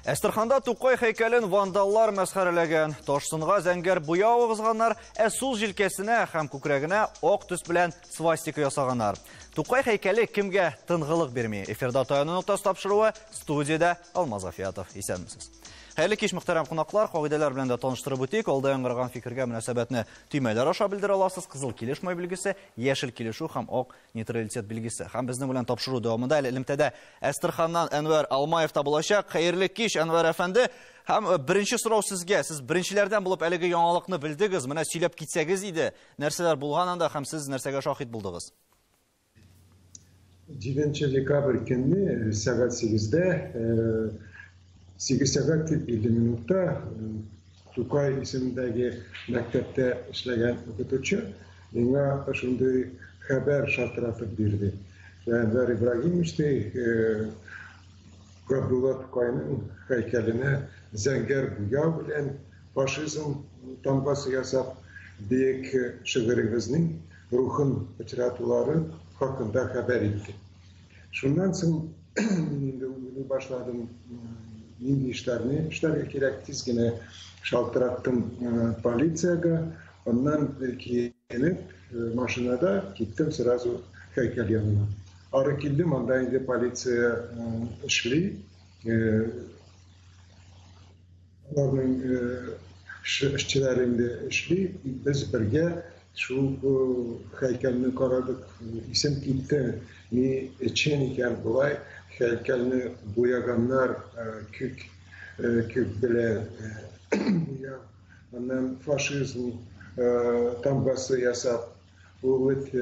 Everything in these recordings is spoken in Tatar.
Әстерханда Тукай һәйкәлен вандаллар мәсхәрәләгән. Ташсынга зәңгәр буяу агызганнар, ә сул җилкәсенә һәм күкрәгенә ак төс белән свастика ясаганнар. Тукай һәйкәле кемгә тынгылык бирми? Эфирда Таяну ноктасы тапшыруы, студиядә Алмаз Гафиятов. Исәнмесез. Хәерле кич, мөхтәрәм кунаклар, кагыйдәләр белән дә таныштырып үтик. Алда яңгыраган фикергә мөнәсәбәтне төймәләр аша белдерә аласыз. Кызыл килешмәү билгесе, яшел килешү һәм ак нейтралитет билгесе. Һәм безнең белән тапшыру дәвамында әле элемтәдә Әстерханнан Әнвәр Алмаев та булачак. Хәерле кич, Әнвәр әфәнде. Һәм беренче сорау сезгә. Сез беренчеләрдән булып әлеге яңалыкны белдегез. Менә сөйләп китсәгез иде, нәрсәләр булган анда һәм сез нәрсәгә шаһит булдыгыз? 7 декабрь көнне сәгать 8-дә, 8 сәгать 50 минутта Тукай исемендәге мәктәптә эшләгән укытучы миңа шундый хәбәр шалтыратып бирде. Әнвәр Ибрагимович ди, Габдулла Тукайның һәйкәленә зәңгәр буяу белән фашизм тамгасы ясап, бөек шигырегезнең рухын пычратулары хакында хәбәр итте. Шуннан соң мин инде уйлый башладым, нинди эшләрне эшләргә кирәк, тиз генә шалтыраттым полициягә, аннан киенеп, машинада киттем сразу һәйкәл янына. Ары килдем, анда инде полиция эшли. Аларның эшчеләре инде эшли. Без бергә шул һәйкәлне карадык. Исем китте, ни өчен икән болай һәйкәлне буяганнар күк күк белән буяп, аннан фашизм тамгасы ясап. Ул бит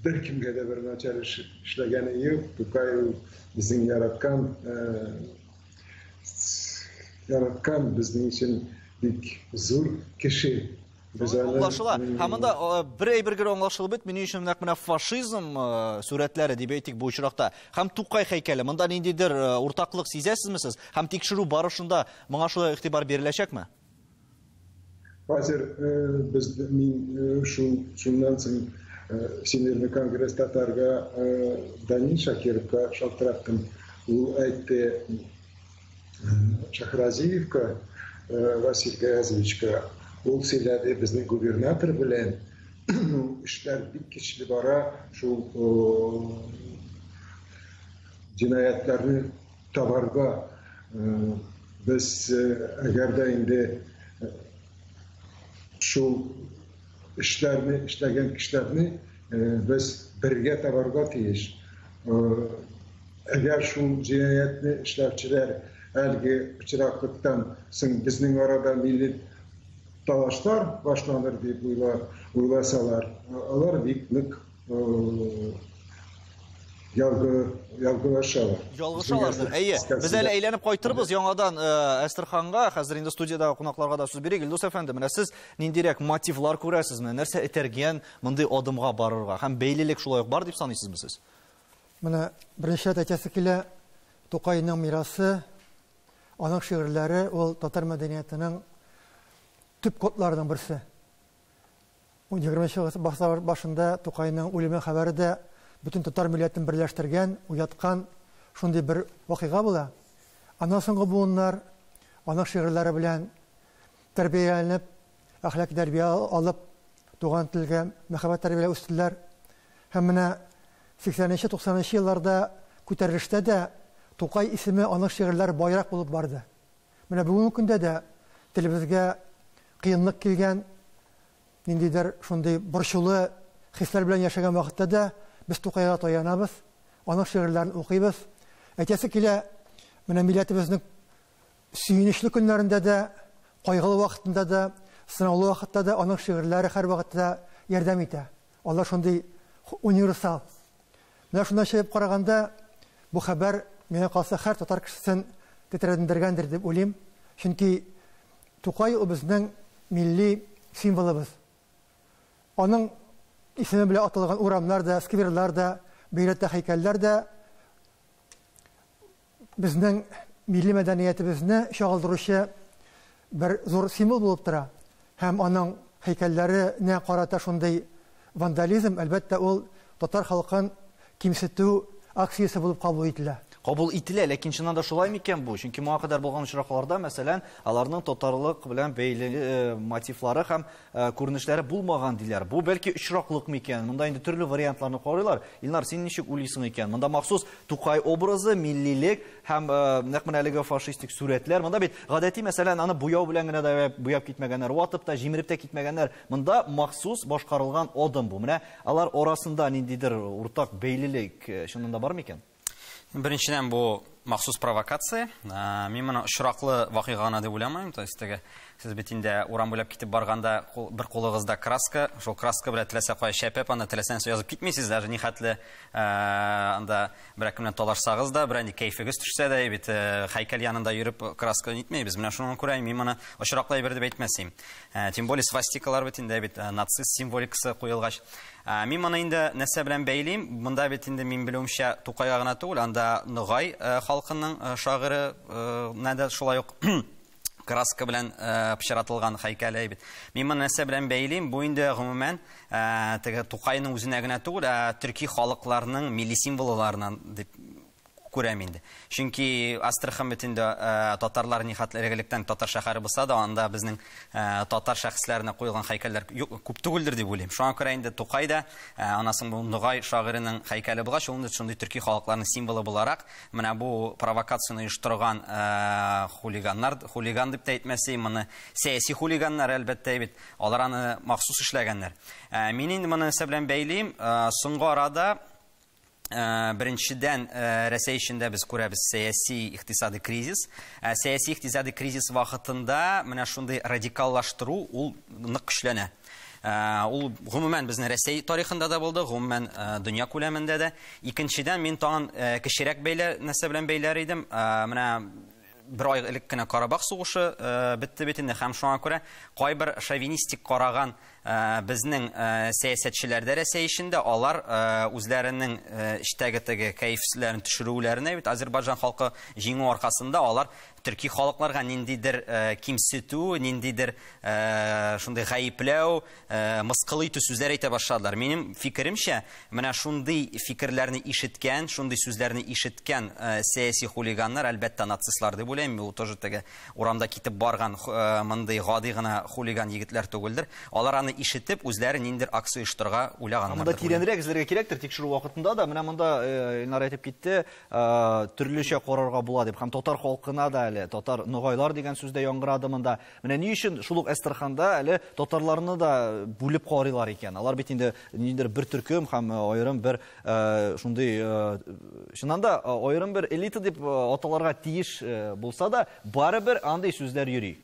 беркемгә дә бер начар эш эшләгәне юк. Тукай ул безнең яраткан безнең өчен бик зур кеше. Без аны аңлашыла. Һәм монда бер әйбер генә аңлашылып бетми, ни өчен нәкъ менә фашизм сурәтләре дип әйтик бу очракта. Һәм Тукай һәйкәле. Монда ниндидер уртаклык сизәсезме сез? Һәм тикшерү барышында моңа шулай игътибар биреләчәкме? Хәзер без мин шул шуннан соң Всемирный конгресс татарга Данил Шакировка шалтыраттым. Ул әйтте Шахразиевка, Василь Гаязовичка, ул сөйләде безнең губернатор белән эшләр бик көчле бара, шул җинаятьләрне табарга без әгәр дә инде шул эшләрне эшләгән кешеләрне без бергә табарга тиеш. Әгәр шул җинаятьне эшләүчеләр әлеге пычраклыктан соң безнең арада милли талашлар башланыр дип уйласалар, алар бик нык ялгылашалар. Ялгышалардыр. Әйе. Без әле әйләнеп кайтырбыз яңадан Әстерханга. Хәзер инде студиядәге кунакларга да сүз бирик. Илдус әфәнде, менә сез ниндирәк мотивлар күрәсез? Менә нәрсә этәргән мондый адымга барырга? Һәм бәйлелек шулай ук бар дип саныйсызмы сез? Менә беренче рәт әйтәсе килә, Тукайның мирасы, аның шигырьләре ул татар мәдәниятының төп кодларының берсе. 20 гасыр башында Тукайның үлеме хәбәре дә бөтен татар милләтен берләштергән, уяткан шундый бер вакыйга була. Аннан соңгы буыннар аның шигырьләре белән тәрбияләнеп, әхлак тәрбия алып, туган телгә мәхәббәт тәрбияләп үстеләр. Һәм менә 80-90 елларда күтәрелештә дә Тукай исеме, аның шигырьләре байрак булып барды. Менә бүгенге көндә дә телебезгә кыенлык килгән, ниндидер шундый борчулы хисләр белән яшәгән вакытта да без Тукайга таянабыз, аның шигырьләрен укыйбыз. Әйтәсе килә, менә милләтебезнең сөенечле көннәрендә дә, кайгылы вакытында да, сынаулы вакытта да аның шигырьләре һәрвакытта ярдәм итә. Алар шундый универсал. Менә шуннан чыгып караганда, бу хәбәр миңа калса һәр татар кешесен тетрәндергәндер дип уйлыйм. Чөнки Тукай ул безнең милли символыбыз. Аның исеме белән аталган урамнар да, скверлар да, бигрәк тә һәйкәлләр дә безнең милли мәдәниятебезне чагылдыручы бер зур символ булып тора. Һәм аның һәйкәлләренә карата шундый вандализм, әлбәттә, ул татар халкын кимсетү акциясе булып кабул ителә. кабул ителә, ләкин чыннан да шулай микән бу? Чөнки моңа кадәр булган очракларда, мәсәлән, аларның татарлык белән бәйле мотивлары һәм күренешләре булмаган диләр. Бу бәлки очраклык микән? Монда инде төрле вариантларны карыйлар. Илнар, син ничек уйлыйсың икән? Монда махсус Тукай образы, миллилек һәм нәкъ менә әлеге фашистик сурәтләр. Монда бит гадәти, мәсәлән, аны буяу белән генә дә буяп китмәгәннәр, ватып та, җимереп тә китмәгәннәр. Монда махсус башкарылган адым бу. Менә алар арасында ниндидер уртак бәйлелек чыннан да бар микән? Беренчедән, бу махсус провокация. Мин моны очраклы вакыйга гына дип уйламыйм. То есть теге сез бит инде урам буйлап китеп барганда бер кулыгызда краска, шул краска белән теләсә кая чәпәп, анда теләсә нәрсә язып китмисез, даже нихәтле анда берәр кем белән талашсагыз да, берәр нинди кәефегез төшсә дә, бит һәйкәл янында йөреп краска нитмибез. Менә шуңа күрә мин моны очраклы әйбер дип әйтмәсем. Тем более свастикалар бит инде бит нацист символикасы куелгач. Мин моны инде нәрсә белән бәйлим? Монда бит инде мин белүемчә Тукайга гына түгел, анда Ногай халкының шагыйре нәдә шулай ук краска белән пычратылган һәйкәле бит. Мин моны нәрсә белән бәйлим? Бу инде гомумән теге Тукайның үзенә генә түгел, ә төрки халыкларның милли символларынан дип күрәм инде. Чөнки Астрахань бит инде татарлар нихәтле элек-электән татар шәһәре булса да, анда безнең татар шәхесләренә куелган һәйкәлләр юк, күп түгелдер дип уйлыйм. Шуңа күрә инде Тукай да, анасың бу Ногай шагыйренең һәйкәле булгач, ул инде шундый төрки халыкларның символы буларак, менә бу провокацияне оештырган хулиганнар, хулиган дип тә әйтмәсәй, моны сәяси хулиганнар әлбәттә бит, алар аны махсус эшләгәннәр. Мин инде моны нәрсә белән бәйлим? Соңгы арада беренчедән, Рәсәй эчендә без күрәбез сәяси икътисади кризис. Сәяси икътисади кризис вакытында менә шундый радикаллаштыру ул нык көчләнә. Ул гомумән безнең Рәсәй тарихында да булды, гомумән дөнья күләмендә дә. Икенчедән, мин тагын кечерәк бәйләр нәрсә белән бәйләр идем. Менә бер ай элек кенә Карабах сугышы бетте бит инде, һәм шуңа күрә кайбер шовинистик караган безнең сәясәтчеләр дә Рәсәй эчендә, алар үзләренең эчтәге теге кәефләрен төшерүләренә бит Азербайҗан халкы җиңү аркасында алар төрки халыкларга ниндидер кимсетү, ниндидер шундый гаепләү, мыскыл итү сүзләр әйтә башладылар. Минем фикеремчә, менә шундый фикерләрне ишеткән, шундый сүзләрне ишеткән сәяси хулиганнар, әлбәттә, нацистлар дип уйлыйм. Ул тоже теге урамда китеп барган мондый гади гына хулиган егетләр түгелдер. Алар аны ишетеп, үзләре ниндидер акция оештырырга уйлаганнар. Монда тирәнрәк эзләргә кирәктер тикшерү вакытында да. Менә монда Илнар әйтеп китте, төрлечә карарга була дип. Һәм татар халкына да әле, татар ногайлар дигән сүз дә яңгырады монда. Менә ни өчен шул ук Әстерханда әле татарларны да бүлеп карыйлар икән? Алар бит инде ниндидер бер төркем һәм аерым бер шундый, чыннан да аерым бер элита дип аталарга тиеш булса да, барыбер андый сүзләр йөри.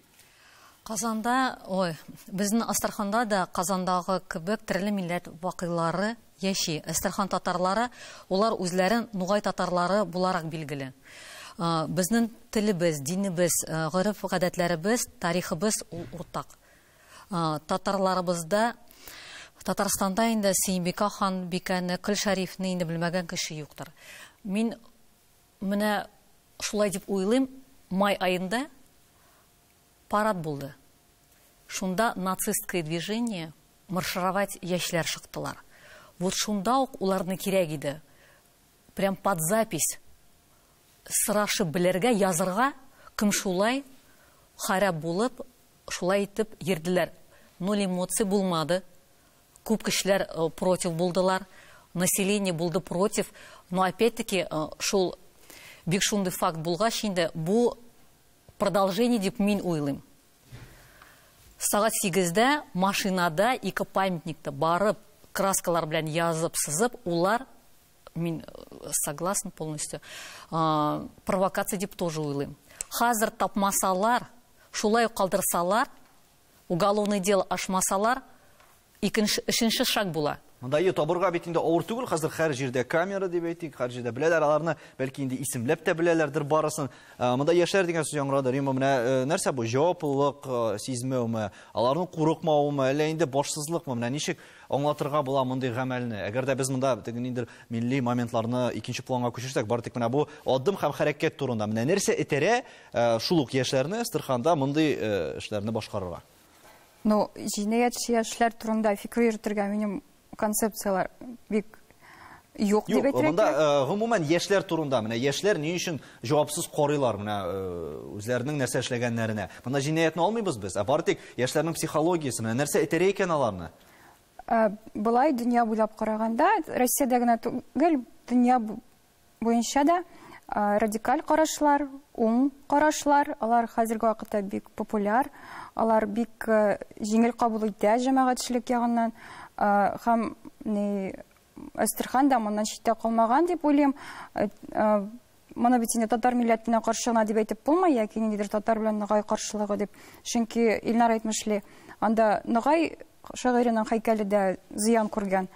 Казанда, ой, безнең Астраханда да Казандагы кебек төрле милләт вакыйлары яши. Әстерхан татарлары, улар үзләрен нугай татарлары буларак билгеле. Безнең телебез, динебез, гореф-гадәтләребез, тарихыбыз ул уртак. Татарларыбызда, Татарстанда инде Сөембикә хан бикәне, Кол Шәрифне инде белмәгән кеше юктыр. Мин менә шулай дип уйлыйм, май аенда парад булды. Шунда нацистское движение маршировать яшьләр чыктылар. Вот шунда ук уларны кирәк иде. Прям под запись сорашып белергә, язырга, кем шулай харап булып, шулай итеп йөрделәр. Ноль эмоций булмады. Күп кешеләр против булдылар. Население булды против. Но опять-таки шул бик шундый факт булгач инде бу продолжение дип мин уйлыйм. Сәгать сигездә машинада ике памятникта барып, краскалар белән язып, сызып, улар, мин согласна полностью, провокация дип тоже уйлыйм. Хәзер тапмасалар, шулай ук калдырсалар, уголовное дело ачмасалар, икенче, өченче шаг була. Монда е табырга бит инде авыр түгел, хәзер һәр җирдә камера дип әйтик, һәр җирдә беләләр аларны, бәлки инде исемләп тә беләләрдер барысын. Монда яшьләр дигән сүз яңгырады. Рима, менә нәрсә бу? Җаваплылык сизмәүме, аларның курыкмавымы, әллә инде башсызлыкмы? Менә ничек аңлатырга була мондый гамәлне? Әгәр дә без монда теге ниндидер милли моментларны икенче планга күчерсәк, бары тик менә бу адым һәм хәрәкәт турында. Менә нәрсә этәрә шул ук яшьләрне Әстерханда мондый эшләрне башкарырга? Ну, җинаятьче яшьләр турында фикер йөртергә минем концепцияләр бик Юк дип Юк, әйтергә монда кирәк. Гомумән яшьләр турында, менә яшьләр ни өчен җавапсыз карыйлар менә үзләренең нәрсә эшләгәннәренә. Монда җинаятьне алмыйбыз без, ә бары тик яшьләрнең психологиясе, менә нәрсә этәрә икән аларны? Болай дөнья буйлап караганда, Россиядә генә түгел, дөнья буенча да радикаль карашлар, уң карашлар, алар хәзерге вакытта бик популяр, алар бик җиңел кабул итә җәмәгатьчелек ягыннан, һәм Әстерхан да моннан читтә калмаган дип уйлыйм. Моны бит инде татар милләтенә каршы гына дип әйтеп булмый, яки ниндидер татар белән ногай каршылыгы дип. Чөнки Илнар әйтмешли, анда ногай шагыйренең һәйкәле дә зыян күргән.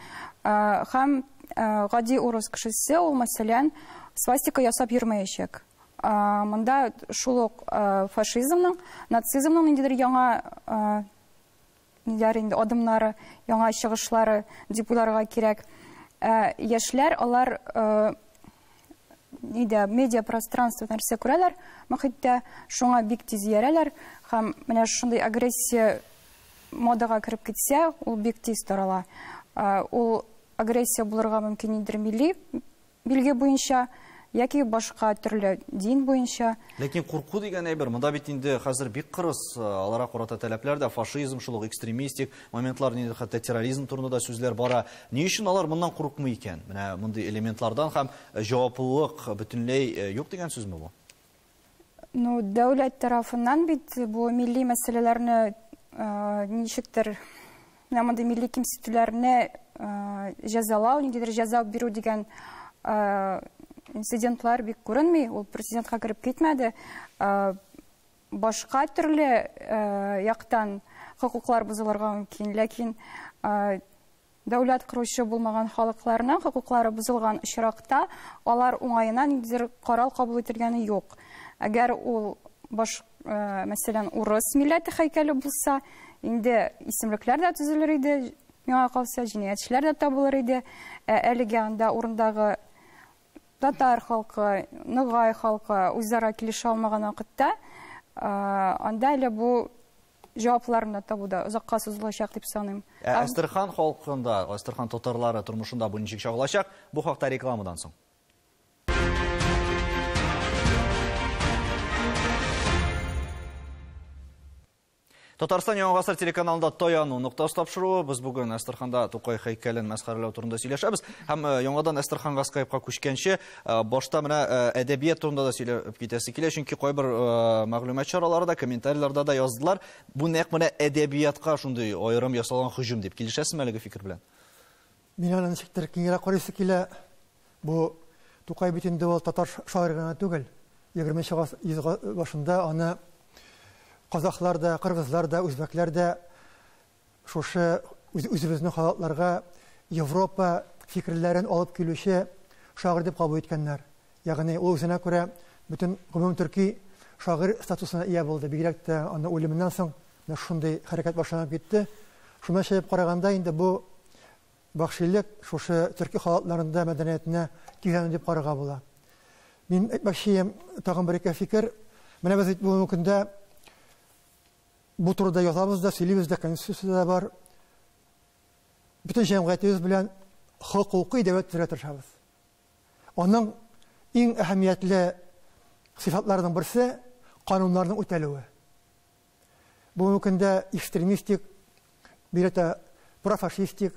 Һәм гади урыс кешесе ул, мәсәлән, свастика ясап йөрмәячәк. Монда шул ук фашизмның, нацизмның ниндидер яңа ниләр инде адымнары, яңа чыгышлары дип уйларга кирәк. Яшьләр алар нидә медиа пространство нәрсә күрәләр мохиттә, шуңа бик тиз иярәләр һәм менә шундый агрессия модага кереп китсә, ул бик тиз тарала. Ул агрессия булырга мөмкин ниндидер милли билге буенча яки башка төрле дин буенча. Ләкин курку дигән әйбер, монда бит инде хәзер бик кырыс, аларга карата таләпләр дә, фашизм, шул ук экстремистик моментлар, инде хәтта терроризм турында да сүзләр бара. Ни өчен алар моннан курыкмый икән? Менә мондый элементлардан һәм җаваплылык бөтенләй юк дигән сүзме бу? Ну, дәүләт тарафыннан бит бу милли мәсьәләләрне ничектер, менә мондый милли кимсетүләрне җәзалау, ниндидер җәза бирү дигән инцидентлар бик күренми, ул президентка кереп китмәде. Башка төрле яктан хокуклар бозылырга мөмкин, ләкин дәүләт коручы булмаган халыкларның хокуклары бозылган очракта алар уңаена ниндидер карар кабул ителгәне юк. Әгәр ул баш, мәсәлән, урыс милләте һәйкәле булса, инде исемлекләр дә төзелер иде, миңа калса, җинаятьчеләр дә табылыр иде. Әлегә анда урындагы татар халкы, ногай халкы үзара килешә алмаган вакытта, анда әле бу җавапларны табуда озакка сузылачак дип саныйм. Әстерхан халкында, Әстерхан татарлары тормышында бу ничек чагылачак? Бу хакта рекламадан соң. Татарстан Яңа Гасыр телеканалында Таяну ноктасы тапшыруы. Без бүген Әстерханда Тукай һәйкәлен мәсхәрәләү турында сөйләшәбез. Һәм яңадан Әстерханга скайпка күчкәнче, башта менә әдәбият турында да сөйләп китәсе килә, чөнки кайбер мәгълүмат чаралары да, комментарийларда да яздылар. Бу нәкъ менә әдәбиятка шундый аерым ясалган һөҗүм дип. Килешәсезме әлеге фикер белән? Мин аны ничектер киңрәк карыйсы килә. Бу Тукай бит инде ул татар шагыйре генә түгел. Егерменче йөз башында аны казахлар да, кыргызлар да, үзбәкләр дә шушы үзебезнең халыкларга Европа фикерләрен алып килүче шагыйрь дип кабул иткәннәр. Ягъни ул үзенә күрә бөтен гомум төрки шагыйрь статусына ия булды. Бигрәк тә аны үлеменнән соң менә шундый хәрәкәт башланып китте. Шуннан чыгып караганда инде бу вәхшилек шушы төрки халыкларында мәдәниятенә килгән дип карарга була. Мин әйтмәкче тагын бер ике фикер. Менә без бит бүгенге көндә бу турыда язабыз да, сөйлибез дә, конституцияда да бар. Бөтен җәмгыятебез белән хокукый дәүләт төзергә тырышабыз. Аның иң әһәмиятле сыйфатларының берсе кануннарның үтәлүе. Бүгенге көндә экстремистик, бигрәк тә профашистик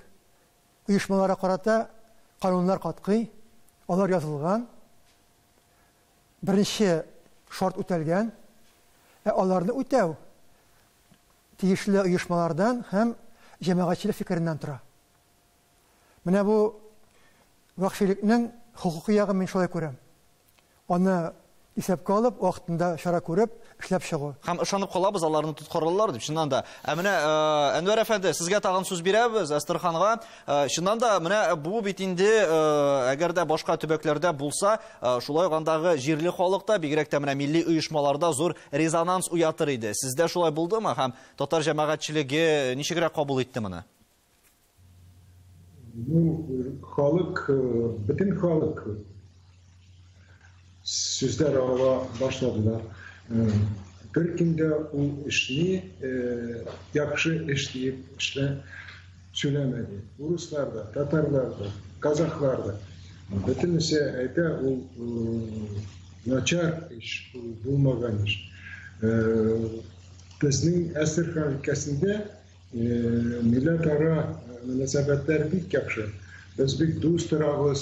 оешмаларга карата кануннар катгый, алар язылган. Беренче шарт үтәлгән, ә аларны үтәү тиешле оешмалардан һәм җәмәгатьчелек фикереннән тора. Менә бу вәхшилекнең хокукый ягын мин шулай күрәм. Аны исәпкә алып, вакытында чара күреп, эшләп чыгу. Һәм ышанып калабыз, аларны тоткарларлар дип, чыннан да. Ә менә Әнвәр әфәнде, сезгә тагын сүз бирәбез, Әстерханга. Чыннан да, менә бу бит инде, әгәр дә башка төбәкләрдә булса, шулай ук андагы җирле халыкта, бигрәк тә менә милли оешмаларда зур резонанс уятыр иде. Сездә шулай булдымы? Һәм татар җәмәгатьчелеге ничегрәк кабул итте моны? Ну, халык, бөтен халык сүзләр ала башладылар. Бер кем дә ул эшне яхшы эш диеп эшлә сөйләмәде. Урыслар да, татарлар да, казахлар да. Бөтенесе әйтә, ул начар эш, ул булмаган эш. Безнең Әстерхан өлкәсендә милләтара мөнәсәбәтләр бик яхшы. Без бик дус торабыз,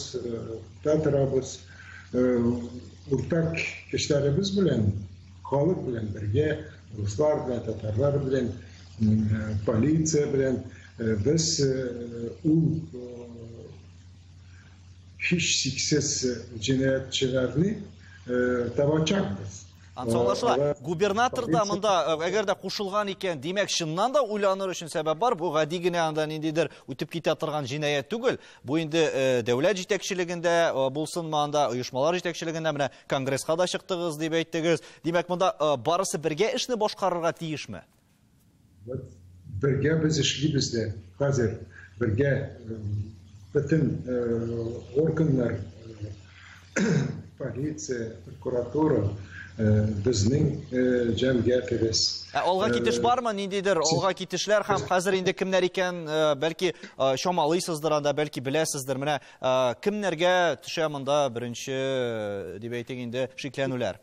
та торабыз. Уртак кешеләребез белән, халык белән бергә, руслар белән, татарлар белән, полиция белән без ул һичшиксез җинаятьчеләрне табачакбыз. Ансы аңлашыла. Губернатор да монда, әгәр дә кушылган икән, димәк, чыннан да уйланыр өчен сәбәп бар. Бу гади генә анда ниндидер үтеп китә торган җинаять түгел. Бу инде дәүләт җитәкчелегендә булсынмы анда, оешмалар җитәкчелегендә, менә конгресска да чыктыгыз дип әйттегез. Димәк, монда барысы бергә эшне башкарырга тиешме? Бергә без эшлибез дә. Хәзер бергә бөтен органнар, полиция, прокуратура, безнең җәмгыятебез. Алга китеш бармы? Ниндидер алга китешләр һәм хәзер инде кемнәр икән, бәлки чамалыйсыздыр анда, бәлки беләсездер. Менә кемнәргә төшә монда беренче дип әйтик инде шикләнүләр?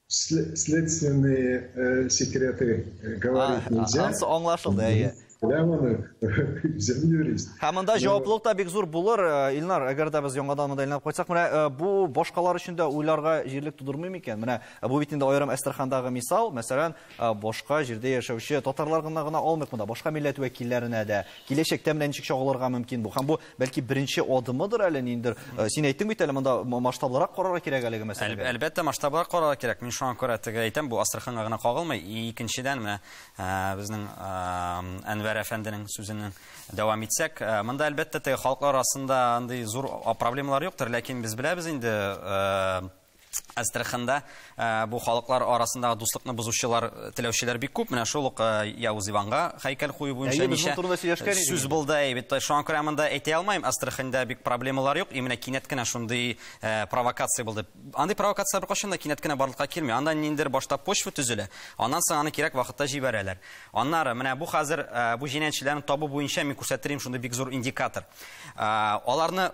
Следственные секреты говорить нельзя. Ансы аңлашылды, әйе. Беләм аны, үзем юрист. Һәм монда җаваплылык та бик зур булыр, Илнар, әгәр дә без яңадан монда әйләнеп кайтсак, менә бу башкалар өчен дә уйларга җирлек тудырмый микән? Менә бу бит инде аерым Әстерхандагы мисал, мәсәлән, башка җирдә яшәүче татарлар гына алмыйк монда, башка милләт вәкилләренә дә киләчәктә менә ничек чагылырга мөмкин бу. Һәм бу бәлки беренче адымыдыр әле ниндер. Син әйттең бит әле монда масштаблырак карарга кирәк әлеге мәсьәләгә. Әлбәттә, масштаблырак карарга кирәк. Мин шуңа күрә теге әйтәм, бу Әстерханга гына кагылмый. Икенчедән, менә безнең Әнвәр әфәнденең сүзенең дәвам итсәк, монда әлбәттә теге халыклар арасында андый зур проблемалар юктыр, ләкин без беләбез инде Әстерханда бу халыклар арасындагы дуслыкны бозучылар, теләүчеләр бик күп. Менә шул ук Явыз Иванга һәйкәл кую буенча ничә сүз булды. Бит шуңа күрә монда әйтә алмыйм, Әстерханда бик проблемалар юк. Менә кинәт кенә шундый провокация булды. Андый провокация беркайчан да кинәт кенә барлыкка килми. Анда ниндидер башта почва төзелә, аннан соң аны кирәк вакытта җибәрәләр. Аннары менә бу хәзер бу җинаятьчеләрне табу буенча мин күрсәтерим шундый бик зур индикатор. Аларны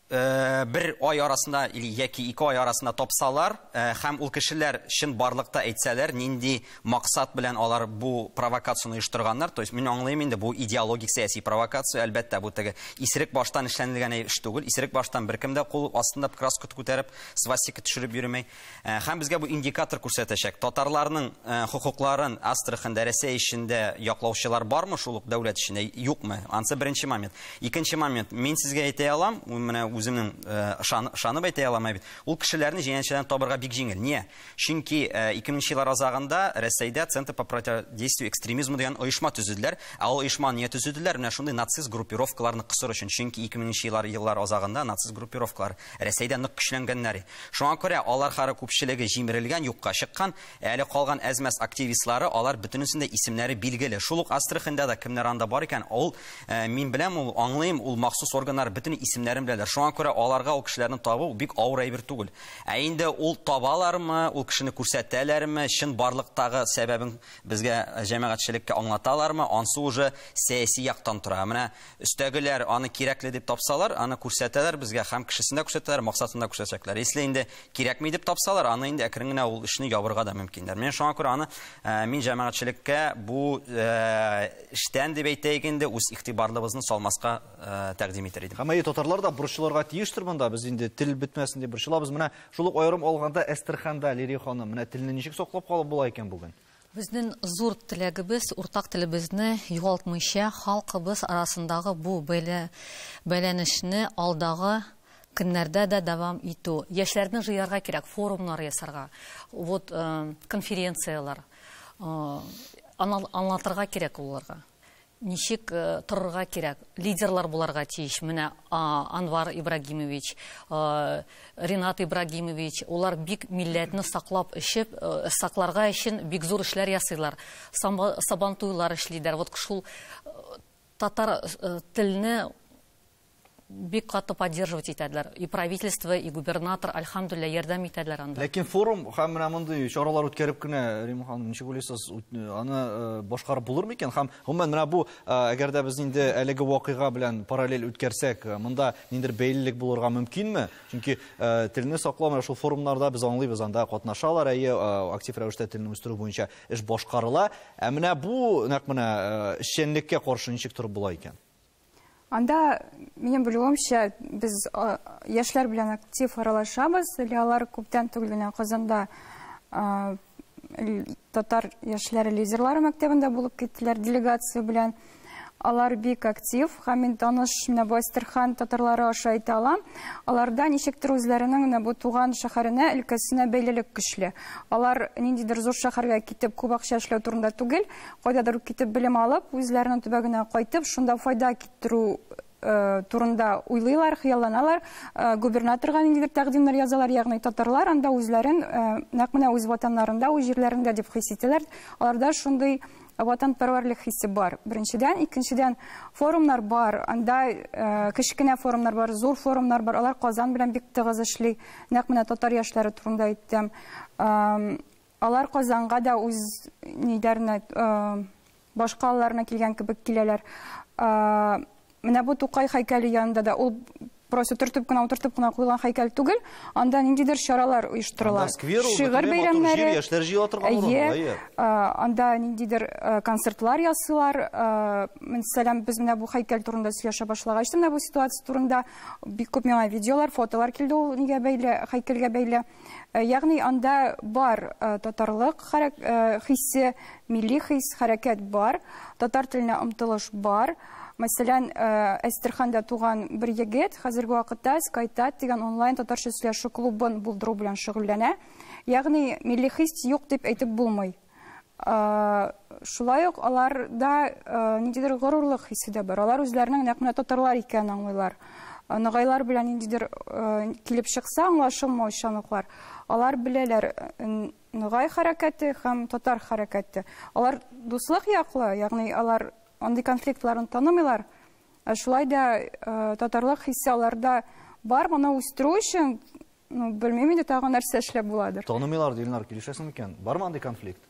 бер ай арасында или яки ике ай арасында тапсалар, һәм ул кешеләр чын барлыкта әйтсәләр, нинди максат белән алар бу провокацияне оештырганнар, то есть мин аңлыйм инде, бу идеологик сәяси провокация, әлбәттә, бу теге исерек баштан эшләнелгән эш түгел, исерек баштан беркем дә кул астында краска күтәреп, свастика төшереп йөрмәй. Һәм безгә бу индикатор күрсәтәчәк. Татарларның хокукларын Астраханда, Рәсәй эчендә яклаучылар бармы шул ук дәүләт эчендә, юкмы? Ансы беренче момент. Икенче момент, мин сезгә әйтә алам, менә үземнең ышанып әйтә алам бит. Ул кешеләрне җинаятьчеләрне табырга бик җиңел. Ния? Чөнки 2000 еллар азагында Рәсәйдә Центр по противодействию экстремизму дигән оешма төзеделәр. Ә ул оешма ния төзеделәр? Менә шундый нацист группировкаларны кысыр өчен. Чөнки 2000 еллар азагында нацист группировкалар Рәсәйдә нык көчләнгәннәр. Шуңа күрә алар хары күпчелеге җимерелгән, юкка чыккан, әле калган әзмәс активистлары, алар бөтенесендә исемнәре билгеле. Шул ук Астраханда да кемнәр анда бар икән, ул мин беләм, ул аңлыйм, ул махсус органнар бөтен исемнәрен беләләр. Шуңа күрә аларга ул кешеләрне табу бик авыр әйбер түгел. Ә инде ул табалармы, ул кешене күрсәтәләрме, чын барлыктагы сәбәбен безгә җәмәгатьчелеккә аңлаталармы, ансы уже сәяси яктан тора. Менә өстәгеләр аны кирәкле дип тапсалар, аны күрсәтәләр безгә, һәм кешесен дә күрсәтәләр, максатын да күрсәтәчәкләр. Если инде кирәкми дип тапсалар, аны инде әкрен генә ул эшне ябырга да мөмкиннәр. Мен шуңа күрә аны мин җәмәгатьчелеккә бу эштән дип әйтәйек инде үз игътибарлыгыбызны салмаска тәкъдим итер идем. Һәм әйе, татарлар да борчылырга тиештер монда. Без инде тел бетмәсен дип борчылабыз. Менә шул ук аерым алганда Әстерханда, Лилия ханым, менә телне ничек саклап калып була икән бүген? Безнең зур теләгебез, уртак телебезне югалтмыйча, халкыбыз арасындагы бу бәйләнешне алдагы көннәрдә дә дәвам итү. Яшьләрне җыярга кирәк, форумнар ясарга, вот конференцияләр, аңлатырга кирәк уларга. Ничек торырга кирәк, лидерлар буларга тиеш. Менә Анвар Ибрагимович, Ринат Ибрагимович, улар бик милләтне саклап эчеп, сакларга өчен бик зур эшләр ясыйлар. Сабантуйлар эшлиләр. Вот шул татар телне Бик каты поддерживать итәделәр. И правительство, и губернатор, альхамдулилла, ярдәм итәделәр анда. Ләкин форум һәм менә мондый чаралар үткәреп кенә, Римма ханым, ничек уйлыйсыз, аны башкарып булыр микән? Һәм гомумән менә бу, әгәр дә без инде әлеге вакыйга белән параллель үткәрсәк, монда ниндидер бәйлелек булырга мөмкинме? Чөнки телне саклау менә шул форумнарда без аңлыйбыз, анда катнашалар, әйе, актив рәвештә телне үстерү буенча эш башкарыла. Ә менә бу нәкъ менә эшчәнлеккә каршы ничек торып була икән? Анда, минем белүемчә, без яшьләр белән актив аралашабыз. Әле алар күптән түгел генә Казанда татар яшьләре лидерлары мәктәбендә булып киттеләр делегация белән. Алар бик актив, һәм мин таныш менә бу Әстерхан татарлары аша әйтә алам. Аларда ничектер үзләренең менә бу туган шәһәренә, өлкәсенә бәйлелек көчле. Алар ниндидер зур шәһәргә китеп күп акча эшләү турында түгел, кайдадыр китеп белем алып, үзләренең төбәгенә кайтып, шунда файда китерү турында уйлыйлар, хыялланалар. Губернаторга ниндидер тәкъдимнәр язалар, ягъни татарлар анда үзләрен нәкъ менә үз ватаннарында, үз җирләрендә дип хис итәләр. Аларда шундый ватанпәрвәрлек хисе бар. Беренчедән, икенчедән форумнар бар. Анда кечкенә форумнар бар, зур форумнар бар. Алар Казан белән бик тыгыз эшли. Нәкъ менә татар яшьләре турында әйттем. Алар Казанга да үз ниләренә, башка алларына килгән кебек киләләр. Менә бу Тукай һәйкәле янында да ул просто төртеп кенә утыртып кына куелган һәйкәл түгел, анда ниндидер чаралар оештырыла. Шигырь бәйрәмнәре, яшьләр җыела торган урын, анда ниндидер концертлар ясыйлар. Мәсәлән, без менә бу һәйкәл турында сөйләшә башлагач, менә бу ситуация турында бик күп миңа видеолар, фотолар килде ул нигә бәйле, һәйкәлгә бәйле. Ягъни анда бар татарлык хисе, милли хис, хәрәкәт бар, татар теленә омтылыш бар. Мәсәлән, Әстерханда туган бер егет хәзерге вакытта Скайтат дигән онлайн татарча сөйләшү клубын булдыру белән шөгыльләнә. Ягъни милли хис юк дип әйтеп булмый. Шулай ук аларда ниндидер горурлык хисе дә бар. Алар үзләренең нәкъ менә татарлар икәнен аңлыйлар. Ногайлар белән ниндидер килеп чыкса аңлашылмаучанлыклар, алар беләләр ногай хәрәкәте һәм татар хәрәкәте. Алар дуслык яклы, ягъни алар андый конфликтларын танымыйлар. Шулай да татарлык хисе аларда бар, моны үстерү өчен, белмим инде тагын нәрсә эшләп буладыр. Танымыйлар, Илнар, килешәсең микән? Бармы андый конфликт?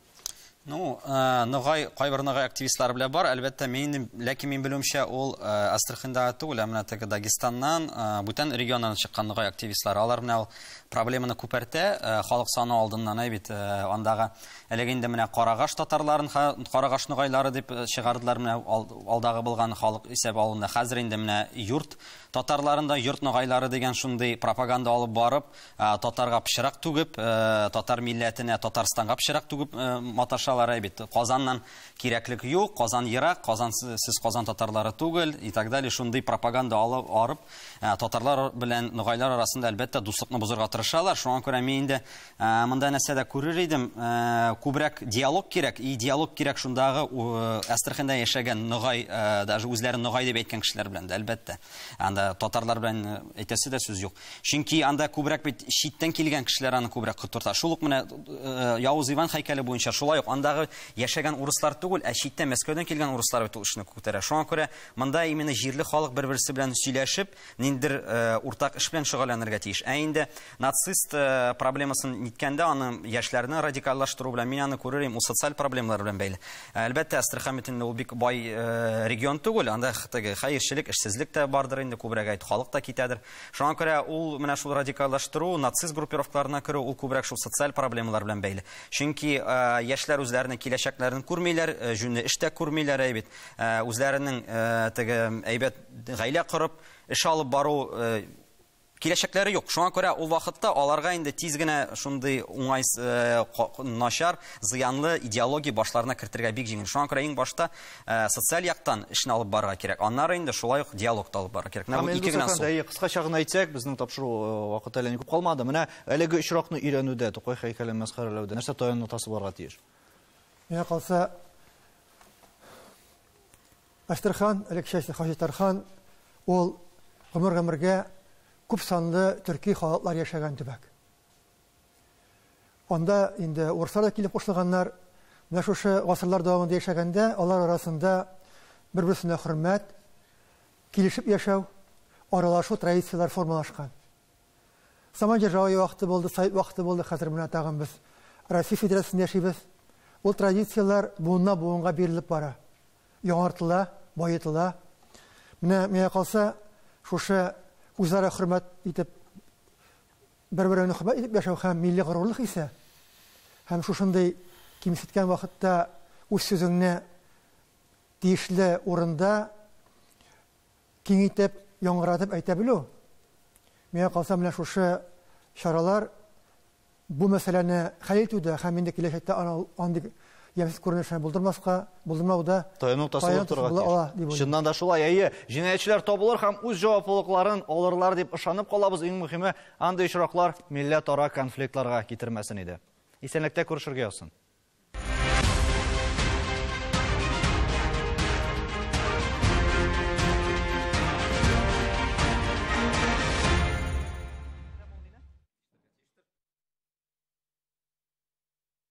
Ну, ногай, кайбер ногай активистлар белән бар, әлбәттә, мин, ләкин мин белүемчә, ул Астраханда түгел, ә менә теге Дагестаннан, бүтән регионнан чыккан ногай активистлар. Алар менә ул проблеманы күпәртә, халык саны алдыннан, әй бит, андагы әлеге инде менә Карагаш татарларын, Карагаш ногайлары дип чыгардылар менә алдагы булган халык исәп алуында. Хәзер инде менә йорт татарларында йорт ногайлары дигән шундый пропаганда алып барып, татарга пычрак түгеп, татар милләтенә, Татарстанга пычрак түгеп маташалар бит. Казаннан кирәклек юк, Казан ерак, Казан сез Казан татарлары түгел и так далее. Шундый пропаганда алып арып, татарлар белән ногайлар арасында әлбәттә дуслыкны бозырга тырышалар. Шуңа күрә мин инде монда нәрсә дә күрер идем, күбрәк диалог кирәк, и диалог кирәк шундагы Әстерханда яшәгән ногай, даже үзләрен ногай дип әйткән кешеләр белән дә әлбәттә. Анда татарлар белән әйтәсе дә сүз юк. Чөнки анда күбрәк бит читтән килгән кешеләр аны күбрәк котырта. Шул ук менә Явыз Иван һәйкәле буенча шулай ук андагы яшәгән урыслар түгел, ә читтән Мәскәүдән килгән урыслар бит ул эшне күтәрә. Шуңа күрә монда именно җирле халык бер-берсе белән сөйләшеп, ниндидер уртак эш белән шөгыльләнергә тиеш. Ә инде нацист проблемасын ниткәндә, аны яшьләрне радикаллаштыру белән мин аны күрер идем, ул социаль проблемалар белән бәйле. Әлбәттә, Әстерхан бит инде ул бик бай регион түгел, анда теге хәерчелек, эшсезлек тә бардыр инде, күбрәк әйт, халык та китәдер. Шуңа күрә ул менә шул радикаллаштыру, нацист группировкаларына керү, ул күбрәк шул социаль проблемалар белән бәйле. Чөнки яшьләр үзләренең киләчәкләрен күрмиләр, җүнле эш тә күрмиләр, әй бит. Үзләренең теге әйбәт гаилә корып, эш алып бару киләчәкләре юк. Шуңа күрә ул вакытта аларга инде тиз генә шундый уңай, начар, зыянлы идеология башларына кертергә бик җиңел. Шуңа күрә иң башта социаль яктан эшне алып барырга кирәк. Аннары инде шулай ук диалогта алып барырга кирәк. Менә бу ике генә ысул. Кыскача гына әйтсәк, безнең тапшыру вакыты әллә ни күп калмады. Менә әлеге очракны өйрәнүдә, Тукай һәйкәлен мәсхәрәләүдә нәрсә таяну ноктасы булырга тиеш? Миңа калса, Әстерхан, элеккечә Хаҗитархан, ул гомер-гомергә күп санлы төрки халыклар яшәгән төбәк. Анда инде урыслар да килеп кушылганнар. Менә шушы гасырлар дәвамында яшәгәндә, алар арасында бер-берсенә хөрмәт, килешеп яшәү, аралашу традицияләр формалашкан. Самодержавие вакыты булды, совет вакыты булды, хәзер менә тагын без Россия Федерациясендә яшибез. Ул традицияләр буыннан буынга бирелеп бара, яңартыла, баетыла. Менә миңа калса, шушы үзара хөрмәт итеп, бер-береңне хөрмәт итеп яшәү һәм милли горурлык хисе һәм шушындый кимсеткән вакытта үз сүзеңне тиешле урында киң итеп, яңгыратып әйтә белү. Миңа калса, менә шушы чаралар бу мәсьәләне хәл итүдә һәм инде киләчәктә андый ямьсез күренешләрне булдырмаска, булдырмауда Таяну ноктасы булып торырга тиеш. Чыннан да шулай, әйе, җинаятьчеләр табылыр һәм үз җаваплылыкларын алырлар дип ышанып калабыз. Иң мөһиме, андый очраклар милләтара конфликтларга китермәсен иде. Исәнлектә күрешергә язсын.